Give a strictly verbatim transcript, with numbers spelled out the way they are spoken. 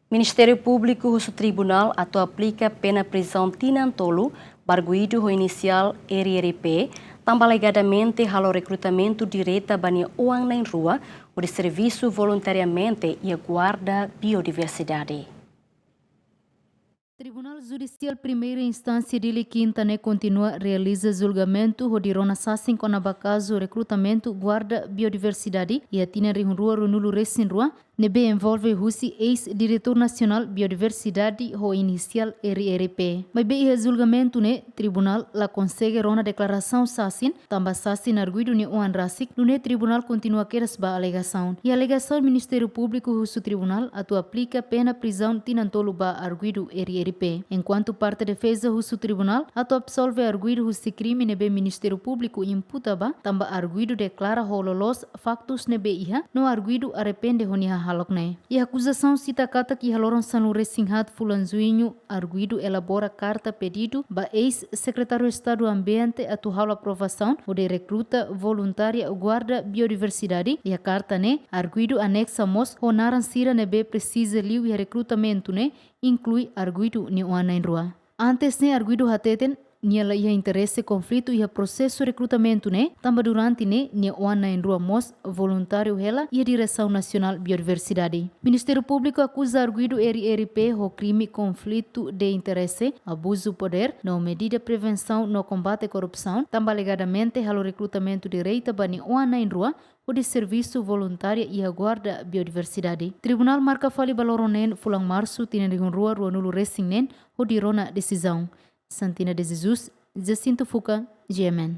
Ministériu Públiku husu tribunál atu aplika pena prizaun tinan tolu ba arguidu ho inisiál R R P, tanba alegadamente halo rekrutamentu direta ba nia oan na'in-rua hodi servisu voluntariamente iha guarda biodiversidade. Tribunál Judisiál Primeira Instánsia Dili Kinta ne'e kontinua realiza julgamentu hodi rona sasin kona-ba kazu rekrutamentu guarda biodiversidade iha tinan rihun rua ruanulu resin rua, ne'ebé envolve husi eis-diretór nasionál biodiversidade ho inisiál R R P. Maibé iha julgamentu ne'e, tribunál la konsege rona deklarasaun sasin, tanba sasin arguidu nia oan rasik, nune'e tribunál kontinua kedas ba alegasaun. Iha alegasaun, Ministériu Públiku husu tribunál atu aplika pena prizaun tinan tolu ba arguidu R R P. Enkuantu parte defeza husu tribunál atu absolve arguidu husi krime ne'ebé Ministériu Públiku imputa ba, tanba arguidu deklara ho loloos faktus ne'ebé iha, no arguidu arrepende ho nia hahalok ne'e. Iha akuzasaun sita katak iha loron sanulu resin haat fulan Juñu, arguidu elabora karta pedidu ba eis-sekretáriu Estadu Ambiente atu halo aprovasaun hodi rekruta voluntária guarda biodiversidade. Iha karta ne'e, arguidu anexa mós ho naran sira ne'ebé presiza liu iha rekrutamentu ne'e, inklui arguidu nia oan na'in-rua. Antes ne'e arguidu hateten nia la iha interese konflitu iha prosesu rekrutamentu ne'e, tanba durante ne'e nia oan na'in-rua mós voluntáriu hela iha Diresaun Nasionál Biodiversidade. Ministériu Públiku akuza arguidu R R P ho krime konflitu de interese, abuzu podér, no medida prevensaun no kombate korrupsaun, tanba alegadamente halo rekrutamentu direta ba nia oan na'in-rua hodi servisu voluntária iha guarda biodiversidade. Tribunál marka fali ba loron neen fulan Marsu tinan rihun rua ruanulu resin neen hodi rona desizaun. Santina de Jesus, Jacinto Fuca, G M N.